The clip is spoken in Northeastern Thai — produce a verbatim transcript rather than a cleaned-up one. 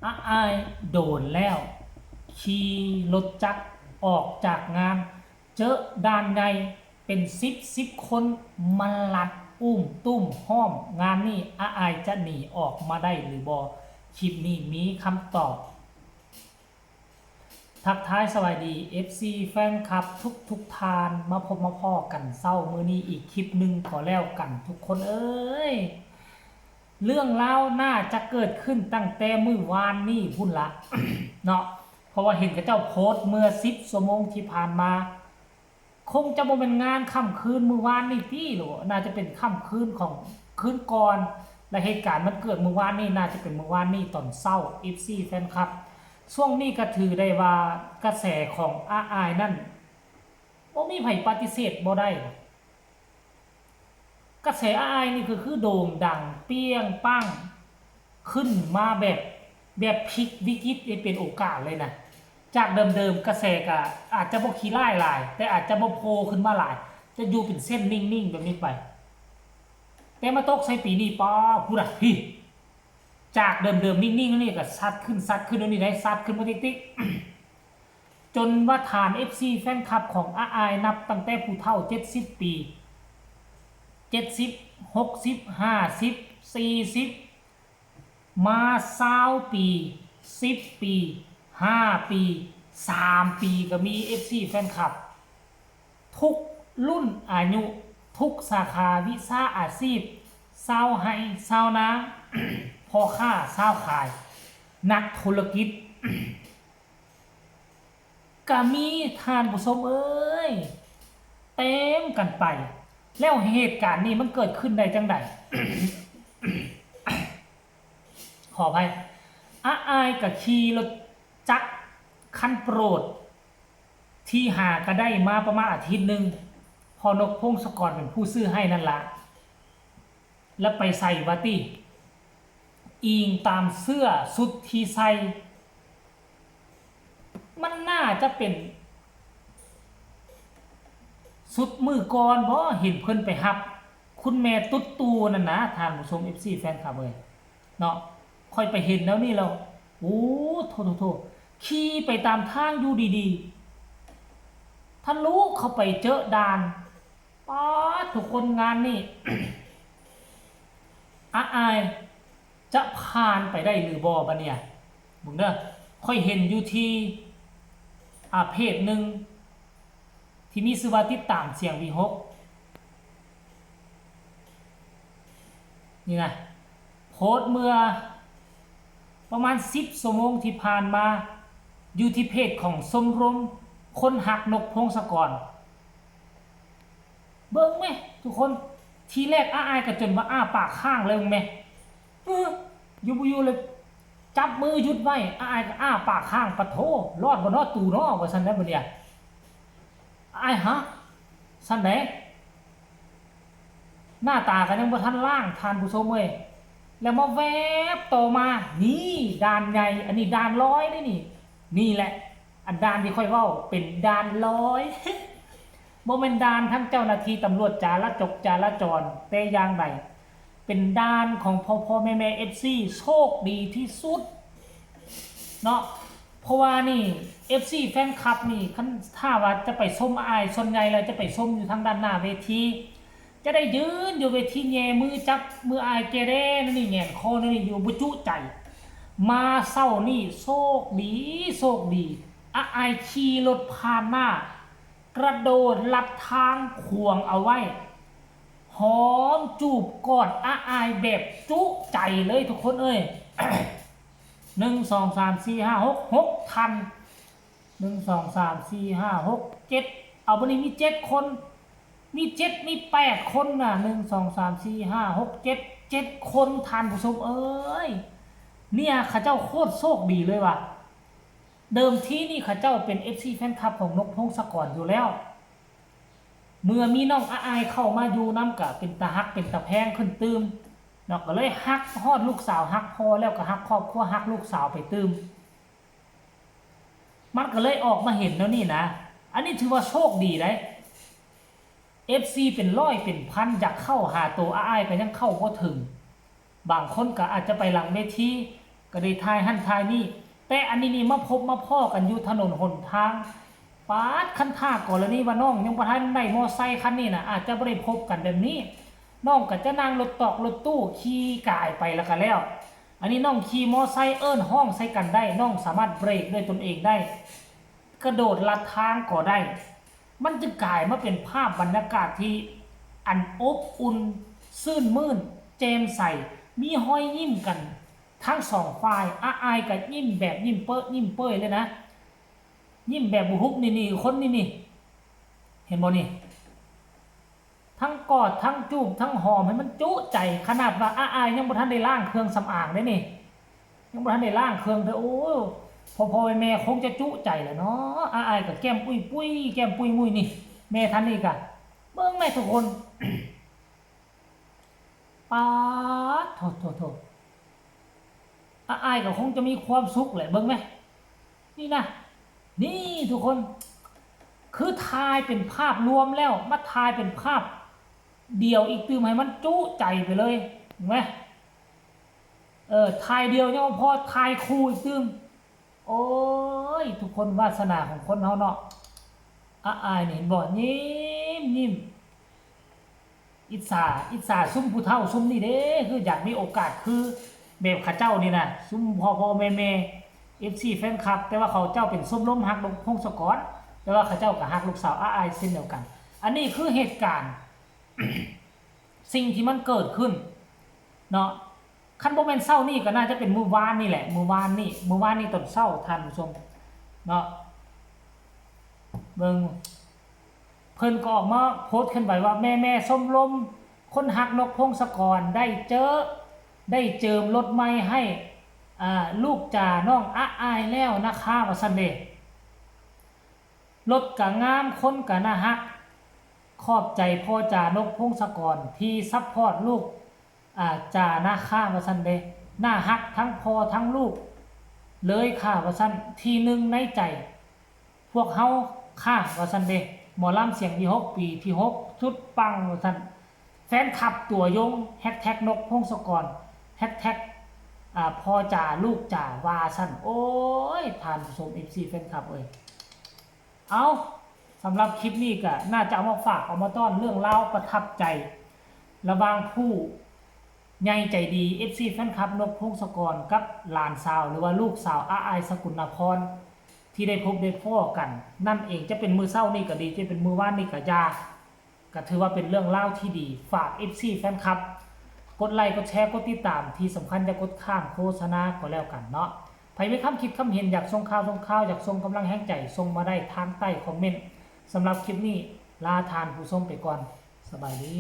อาอายโดนแล้ว ขี่รถจักรออกจากงาน เจอด่านใหญ่เป็นสิบสิบคน มาลัดอุ้มตุ้มห้อม งานนี้อาอายจะหนีออกมาได้หรือบ่ คลิปนี้มีคำตอบ ทักทายสวัสดี เอฟซี แฟนคลับทุกทุกๆท่าน มาพบมาพ้อกันเช้ามื้อนี้อีกคลิปหนึ่งก็แล้วกันทุกคนเอ้ย เรื่องราวน่าจะเกิดขึ้นตั้งแต่มื้อวานนี้พุ้นละ เนาะ เพราะว่าเห็นเขาเจ้าโพสต์เมื่อสิบชั่วโมงที่ผ่านมา คงจะบ่เป็นงานค่ำคืนมื้อวานนี้ติ หรือว่าน่าจะเป็นค่ำคืนของคืนก่อน และเหตุการณ์มันเกิดมื้อวานนี้ น่าจะเป็นมื้อวานนี้ตอนเช้า เอฟซี แฟนคลับ ช่วงนี้ก็ถือได้ว่ากระแสของอาอายนั่น บ่มีไผปฏิเสธบ่ได้ กระแสอาอายนี่ก็คือโด่งดังเปรี้ยงปัง ขึ้นมาแบบ แบบพลิกวิกฤตให้เป็นโอกาสเลยนะ จากเดิมๆกระแสก็อาจจะบ่ขี้ร้ายหลาย แต่อาจจะบ่โผล่ขึ้นมาหลาย จะอยู่เป็นเส้นนิ่งๆแบบนี้ไป แต่มาตกใส่ปีนี้ ป๊า พุ้นน่ะ พี่ จากเดิมๆนิ่งๆนี่ก็ซัดขึ้นซัดขึ้น แล้วนี่ได้ซัดขึ้นมาติ๊กๆ จนว่าฐาน เอฟซี แฟนคลับของอาอายนับตั้งแต่ผู้เฒ่าเจ็ดสิบปี เจ็ดสิบ หกสิบ ห้าสิบ สี่สิบ มาซาวปี สิบปี ห้าปี สามปี ก็มี เอฟซี แฟนคลับ ทุกรุ่นอายุ ทุกสาขาวิชาอาชีพ ชาวไร่ชาวนา พ่อค้าชาวขาย นักธุรกิจ ก็มี ท่านผู้ชมเอ้ย เต็มกันไป แล้วเหตุการณ์นี้มันเกิดขึ้นได้จังใด ขออภัย อาอายก็ขี่รถจักรคันโปรด ที่หาก็ได้มาประมาณอาทิตย์หนึ่ง พ่อนกพงศกรเป็นผู้ซื้อให้นั่นละ แล้วไปใส่วาตี้ อิงตามเสื้อชุดที่ใส่ มันน่าจะเป็นชุดมื้อก่อนบ่ เห็นเพิ่นไปรับ คุณแม่ตุ๊ดตูนั่นนะ ท่านผู้ชม เอฟซี แฟนคลับเอ้ย เนาะ ค่อยไปเห็นแล้วนี่แล้ว โอ้ โถ โถ โถ ขี่ไปตามทางอยู่ดีๆ ทะลุเข้าไปเจอด่าน ป๊าด ทุกคน งานนี่ อาอาย จะผ่านไปได้หรือบ่บัดเนี่ย เบิ่งเด้อ ค่อยเห็นอยู่ที่ อ่า เพจหนึ่ง ที่มีชื่อว่าติดตามเสียงวีหก นี่นะ โพสต์เมื่อประมาณสิบชั่วโมงที่ผ่านมา อยู่ที่เพจของชมรมคนฮักนกพงศกร เบิ่งแหมทุกคน ทีแรกอาอายก็จนว่าอ้าปากค้างเลยแหม เออ อยู่บ่อยู่เลย จับมือหยุดไว้ อาอายก็อ้าปากค้าง ปะโถ รอดบ่เนาะ ตูเนาะ ว่าซั่นแหละบัดเนี่ย อาอาย ฮะ ซั่นใด๋ หน้าตาก็ยังบ่ทันล้าง ท่านผู้ชมเอ้ย แล้วมาแวบต่อมา นี่ ด่านใหญ่ อันนี้ด่านลอยเด้นี่ นี่แหละ อันด่านที่ข้อยเว้า เป็นด่านลอย บ่แม่นด่านทางเจ้าหน้าที่ตำรวจจาราจก จราจรแต่อย่างใด เป็นด่านของพ่อๆแม่ๆ เอฟซี โชคดีที่สุด เนาะ เพราะว่านี่ เอฟซี แฟนคลับนี่ คันถ้าว่าจะไปชมอาอาย ส่วนใหญ่แล้วจะไปชมอยู่ทางด้านหน้าเวที จะได้ยืนอยู่เวทีแหย่มือจับมืออาอายแกแด้นั่นนี่ แหงนคอนั่นนี่อยู่ บ่จุใจ มาเช้านี่โชคดี โชคดี อาอายขี่รถผ่านมา กระโดดลัดทางขวางเอาไว้ หอมจูบกอดอาอายแบบจุใจเลยทุกคนเอ้ย หนึ่ง สอง สาม สี่ ห้า หก หก ท่าน หนึ่ง สอง สาม สี่ ห้า หก เจ็ด เอาบัดนี้มีเจ็ดคน มีเจ็ด มีแปดคนน่ะ หนึ่ง สอง สาม สี่ ห้า หก เจ็ด เจ็ด คน ท่านผู้ชมเอ้ย เนี่ย เขาเจ้าโคตรโชคดีเลยว่ะ เดิมทีนี่เขาเจ้าเป็น เอฟซี แฟนคลับของนกพงศกรอยู่แล้ว เมื่อมีน้องอาอายเข้ามาอยู่นำก็เป็นตาฮักเป็นตาแพงขึ้นตื่ม เนาะ ก็เลยฮักฮอดลูกสาว ฮักพ่อแล้วก็ฮักครอบครัว ฮักลูกสาวไปตื่ม มันก็เลยออกมาเห็นแนวนี้นะ อันนี้ถือว่าโชคดีเด้ เอฟซี เป็นร้อยเป็นพันอยากเข้าหาโตอาอายก็ยังเข้าบ่ถึง บางคนก็อาจจะไปหลังเวที ก็ได้ถ่ายหั่นถ่ายนี่ แต่อันนี้นี่มาพบมาพ้อกันอยู่ถนนหนทาง ปาด คันถ้ากรณีว่าน้องยังบ่ทันได้มอไซค์คันนี้น่ะ อาจจะบ่ได้พบกันแบบนี้ น้องก็จะนั่งรถตอกรถตู้ขี่กายไปแล้วก็แล้ว อันนี้น้องขี่มอไซค์เอิ้นฮ้องใส่กันได้ น้องสามารถเบรกด้วยตนเองได้ กระโดดลัดทางก็ได้ มันจึงกลายมาเป็นภาพบรรยากาศที่อันอบอุ่น ซื่นมื่น แจ่มใส มีฮอยยิ้มกันทั้งสองฝ่าย อาอายก็ยิ้มแบบยิ้มเป๊ะยิ้มเป้ยเลยนะ ยิ้มแบบบ่หุบนี่ นี่ คนนี่ นี่ เห็นบ่นี่ ทั้งกอดทั้งจูบทั้งหอมให้มันจุใจ ขนาดว่าอาอายยังบ่ทันได้ล้างเครื่องสำอางเด้นี่ ยังบ่ทันได้ล้างเครื่องเด้อ โอ้ พ่อๆแม่ๆคงจะจุใจแหละเนาะ อาอายก็แก้มปุ้ยๆ แก้มปุ้ยมุ้ยนี่ แม่ท่านนี้ก็ เบิ่งแม่ทุกคน ป๊าด โถ โถ โถ อาอายก็คงจะมีความสุขแหละ เบิ่งแม่ นี่นะ นี่ทุกคน คือถ่ายเป็นภาพรวมแล้ว มาถ่ายเป็นภาพเดียวอีกตื่มให้มันจุใจไปเลย เห็นไหม เออ ถ่ายเดียวยังบ่พอ ถ่ายคู่อีกตื่ม โอ้ย ทุกคน วาสนาของคนเฮาเนาะ อาอายนี่ เห็นบ่ ยิ้มยิ้ม อิจฉา อิจฉาซุมผู้เฒ่าซุมนี่เด้ คืออยากมีโอกาสคือแบบเขาเจ้านี่นะ ซุมพ่อๆแม่ๆ เอฟซี แฟนคลับ แต่ว่าเขาเจ้าเป็นชมรมฮักนกพงศกร แต่ว่าเขาเจ้าก็ฮักลูกสาวอาอายเช่นเดียวกัน อันนี้คือเหตุการณ์ สิ่งที่มันเกิดขึ้นเนาะ คันบ่แม่นเช้านี่ก็น่าจะเป็นมื้อวานนี่แหละ มื้อวานนี่ มื้อวานนี่ตอนเช้า ท่านผู้ชมเนาะ เบิ่ง เพิ่นก็ออกมาโพสต์เคลื่อนไหวว่า แม่ๆชมรมคนฮักนกพงศกรได้เจอ ได้เจิมรถใหม่ให้ อ่า ลูกจ๋าน้องอาอายแล้วนะคะ ว่าซั่นเด้ รถก็งาม คนก็น่าฮัก ขอบใจพ่อจ๋านกพงศกรที่ซัพพอร์ตลูก อ่า จ๋านะคะ ว่าซั่นเด้ น่าฮักทั้งพ่อทั้งลูกเลยค่ะ ว่าซั่น ที่หนึ่งในใจ พวกเฮาค่ะ ว่าซั่นเด้ หมอลำเสียงดีหก ปีที่หก สุดปัง ว่าซั่น แฟนคลับตัวยง แฮชแท็กนกพงศกร แฮชแท็ก อ่า พ่อจ๋าลูกจ๋า ว่าซั่น โอ้ย ท่านผู้ชม เอฟซี แฟนคลับเอ้ย เอา สำหรับคลิปนี้ก็น่าจะเอามาฝาก เอามาต้อนเรื่องราวประทับใจ ระหว่างผู้ใหญ่ใจดี เอฟซี แฟนคลับนกพงศกรกับหลานสาว หรือว่าลูกสาวอาอายสกุลนคร ที่ได้พบได้พ้อกัน นั่นเอง จะเป็นมื้อเช้านี่ก็ดี จะเป็นมื้อวานนี่ก็อย่า ก็ถือว่าเป็นเรื่องราวที่ดี ฝาก เอฟซี แฟนคลับ กดไลค์ กดแชร์ กดติดตาม ที่สำคัญอย่ากดข้ามโฆษณาก็แล้วกันเนาะ ไผมีคำคิดคำเห็น อยากส่งข่าวส่งข่าว อยากส่งกำลังแฮงใจ ส่งมาได้ทางใต้คอมเมนต์ สำหรับคลิปนี้ ลาท่านผู้ชมไปก่อน สบายดี